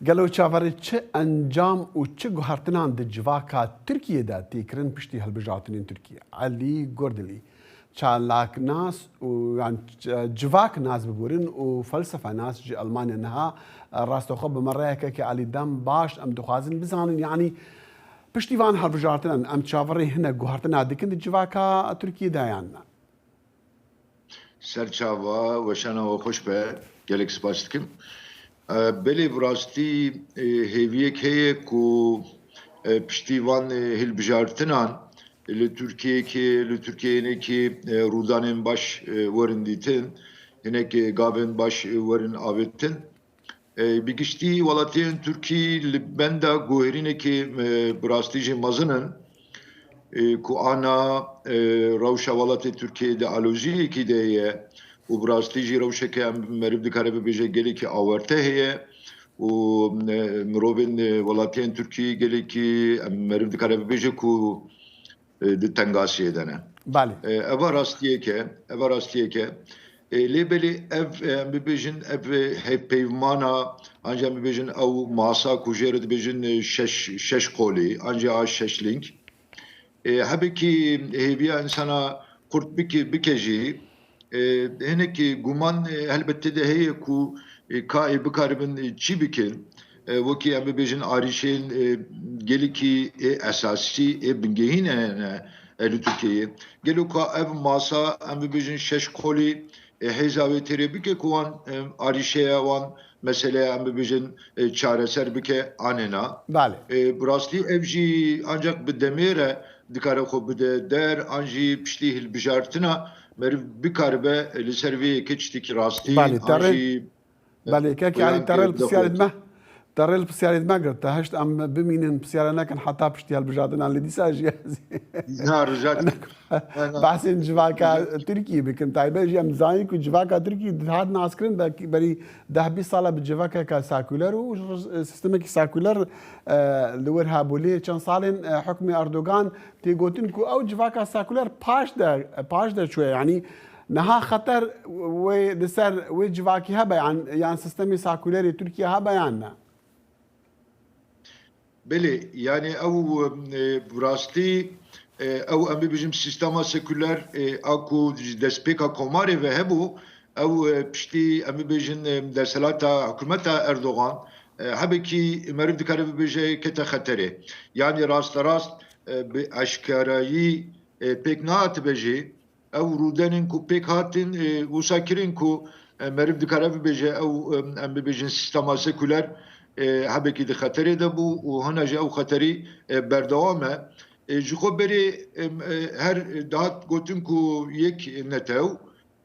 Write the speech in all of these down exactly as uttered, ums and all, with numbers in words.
Gelo çaverê çi encam û çi guhertinan di civaka Tirkiyê de tê kirin piştî hilbijartinên Tirkiyê? Elî Gordilî, çalaknas û yan c-, civaknas biborin û felsefenas ji Elmanya niha, e, rastoxwe bi me reyekeke alî dem baş em dixwazin bizanin, yanî piştî van hilbijartinan em çaverê hinek guhertina dikin di civaka Tirkiyê de yan na? Serçava, weşana we xweş be. Gelek spas dikim. E, belê, bi rastî, e, hêviyek heye ku, e, piştî van, e, hilbijartinan li Tirkiyeyekê, li Tirkiyeyênekê, e, rûdanên baş, e, werin dîtin, hinek, e, gavên baş, e, werin avêtin. E, bi giştî welatiyên Tirkî li benda guherînekê, e, bi rastî jî mezin in, e, ku ana, e, rewşa welatê Tirkiyê di aloziyekî de ye û bi rastî jî rewşeke em meriv dikare bibêje gelekî awarte heye û, e, mirovên, e, welatiyên Tirkî gelekî em meriv dikare bibêje ku e, di tengasiyê de ne. Belê. E, eva rastiyek e, eva rastiyek e. E, lê belê ev, e, em bibêjin, ev, e, hevpeyvmana, anca em bibêjin ew masa ku jê re dibêjin, e, şeş, şeş qolî, anca a şeş lîng. E, hebekî hêviya insana qurt bike, bike jî, e, hinek guman, e, helbet tê de heye ku, e, ka ê bikaribin, e, çi bikin. E, wekî em bibêjin arîşên, e, gelekî ê esasî, ê bingehîn hene, e, li Tirkiyeyê. Gelo ka ev masa, em bibêjin şeş qolî, e, hêza wê têrê bike ku wan, e, arîşeya wan meseleya em bibêjin, e, çareser bike, anêna. Belê. E, bi rastî ev jî ancak bi demê re dikare xwe bide der, an jî piştî hilbijartina meriv bikaribe, e, li ser vê yekê tiştekî rastî, Belê, an terên, jî, e, belê, kekê plan, Elî, terê e, li pisyarê dixwet. Me, terê li pisyarê me girte. Hişt em bimînin, pisyare nekin heta piştî hilbijartina, lê dîsa jî ez Na, rica dikim. Na, na. Behsên civaka Rica Tirkiyê bikin. Taybet jî em zanîn ku civaka Tirkiyê dihat naskirin, belkî berî deh bîst sala bi civakeke sekuler û sistemekî sekuler, e, li wir hebû. Lê çend salên, e, hukmê Erdogan tê gotin ku ew civaka sekuler paş de, paş de çûye. Yanî niha xeter wê li ser wê civakî hebe yan, yan sistemê sekulerê Tirkiye hebe yan ne? Belê, yani ew, e, bi rastî, e, ew em bibêjin sîstema sekuler, e, a ku ji destpêka komarê ve hebû, ew, e, piştî em bibêjin, e, desthilata hikûmeta Erdogan, e, hebekî meriv dikare bibêje kete xeterê. Yani rasterast, e, bi eşkerayî, e, pêk nehatibe jî, ew rûdenên ku pêk hatin, e, wisa kirin ku, e, meriv dikare bibêje ew, e, em bibêjin sîstema sekuler, e, hebekî di xeterê de bû û hina jî ew xeterî, e, berdewam e. E, ji xwe berê, e, e, her dihat gotin ku yek netew,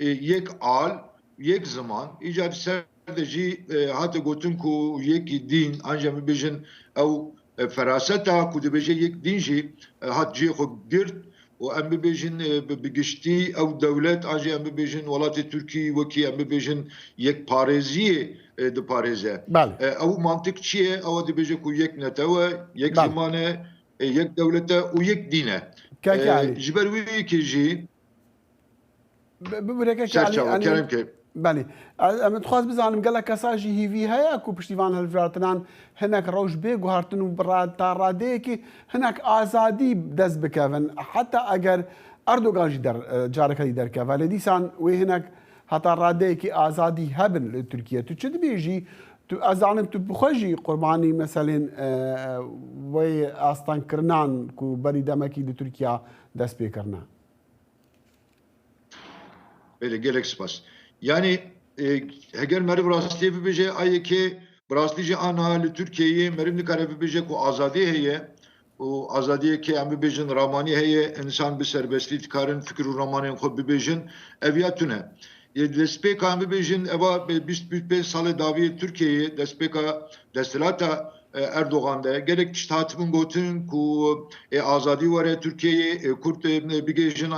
e, yek al, yek ziman, îcar ser de jî, e, hate gotin ku yek dîn, an jî em bibêjin ew, e, feraseta ku dibêje yek dîn jî, e, hat cihê xwe girt û em bibêjin, e, bi, bi giştî ew dewlet, an jî em bibêjin welatê Tirkî wekî em bibêjin yekparêziyê, e, diparêze. Belê. E, ew mantiq çi ye? Ew dibêje ku yek netew e, yek Belê. Ziman e, e, yek dewlet e û yek dîn e. Kek E, Elî. Ji ber wê yekê jî Bi-, bibire kek Elî, Serçawa, Elî. Kerem ke. Belê. Ez, em dixwaz bizanim, gelek kesa jî hîvî heye ku piştî van hilbijartinan hinek rewş bê guhertin û bi ra-, ta radeyekî hinek azadî dest bikevin. Heta eger Erdogan jî der-, e, careke dî derkeve. Lê dîsan wê hinek heta radeyekî azadî hebin li Tirkiye. Tu çi dibêjî? Tu, ez zanim tu bi xwe jî qurbanî meselên, e, wê astengkirinan ku berî demekî li Tirkiye dest pê kirine. Belê, gelek spas. Yani, e, heger meriv rastiyê bibêje, a yekê bi rastî jî ana li Tirkiyeyê meriv nikare bibêje ku azadî heye û azadiyeke em bibêjin ramanî heye, insan bi serbestî dikarin fikir û ramanên xwe bibêjin, ev ya tune. Yê destpêka em bibêjin, eva bi bîst, bîst pênc salê dawiyê Tirkiyeyê, destpêka desthilata, e, Erdogan de gelek tişt hatibin gotin ku, e, azadî were Tirkiyeyê, e, Kurd, e, bigihêjin,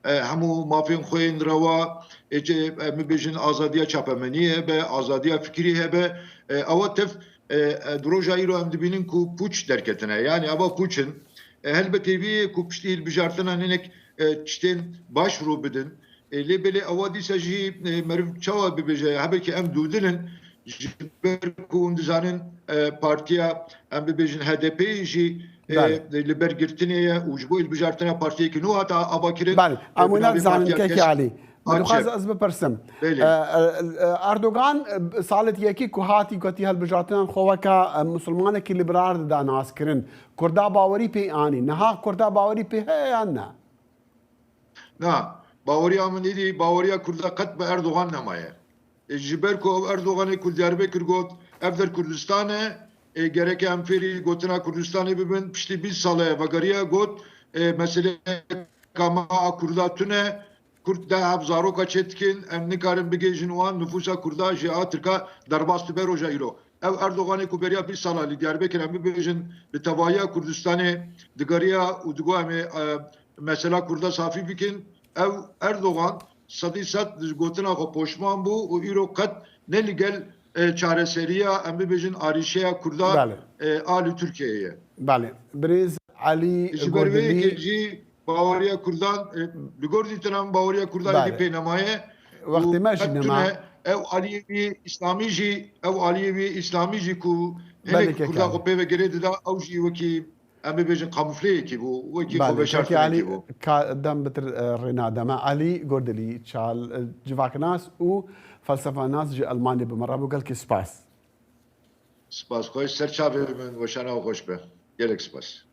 e, e, hemû mafên xwe yên rewa, e, ce, em bibêjin azadiya çapemeniyê hebe, azadiya fikirî hebe, e, ewa tev, e, e, di roja îro em dibînin ku pûç derketine. Yani eva pûç in. E, helbet hêvî ye ku piştî hilbijartina hinek, e, tiştên baş rû bidin. E, lê belê ewa dîsa jî, e, meriv çawa bibêje, hebekî em dûdil in, ji ber ku hûn dizanin, e, partiya, em bibêjin H D P'yê jî, e, Belê. li ber girtinê ye û ji bo hilbijartina partiyekî nû hate avakirin, Belê, e, em wê bi navê nezanin Partiya kekê Kesk. Elî. Min Açe. dixwaz ez bipirsim. Belê. E, e, e, Erdogan, e, salê yekî ku hatî gotî hilbijartinan xwe weke, e, misilmanekî liberal dida naskirin. Kurda bawerî pê anî. Niha Kurda bawerî pê heye yan ne? Na, baweriya min êdî, baweriya Kurda qet bi Erdogan nemaye. E, ji ber ku ew Erdoganê ku li Diyarbekir got, ev der Kurdistan e, e, gereke em fêrî gotina Kurdistanê bibin. Piştî bîst sal e vegeriya got, e, meseleyeka me a Kurda tune, Kurd deh heb zaroka çêdikin, em nikarin bigihêjin wan, nifûsa Kurda ji a Tirka derbas dibe roja îro. Ev Erdoganê ku beriya bîst sala li Diyarbekir em bibêjin, li tevahiya Kurdistanê digeriya û digo em ê, e, mesela Kurda safî bikin. Ev Erdogan sedî sed ji gotina xwe poşman bû û îro qet ne li gel, e, çareseriya, em bibêjin, arîşeya Kurda, Belê. e, a li Tirkiyeyê ye. Belê. Birêz Elî Ji ber vê Gordilî. yekê jî baweriya Kurdan, e, li gor dîtina min baweriya Kurdan Belê. êdî pê nemaye. Wextê Û me jî qet nema. tune ew aliyê wî îslamî jî, ew aliyê wî îslamî jî ku Belê hinek keke. Kurda xwe pê ve girê dida, ew jî wekî, em bibêjin, kamufleyekî bû, wekî Belê, xweveşartinekî keke Elî bû. ka dem bitir, e, rêna deme. Elî Gordilî, çal, e, civaknas û felsefanas ji Elmanê bi me re bû, gelkî spas. Spas xweş, ser çavê min, weşana xweş be. Gelek spas.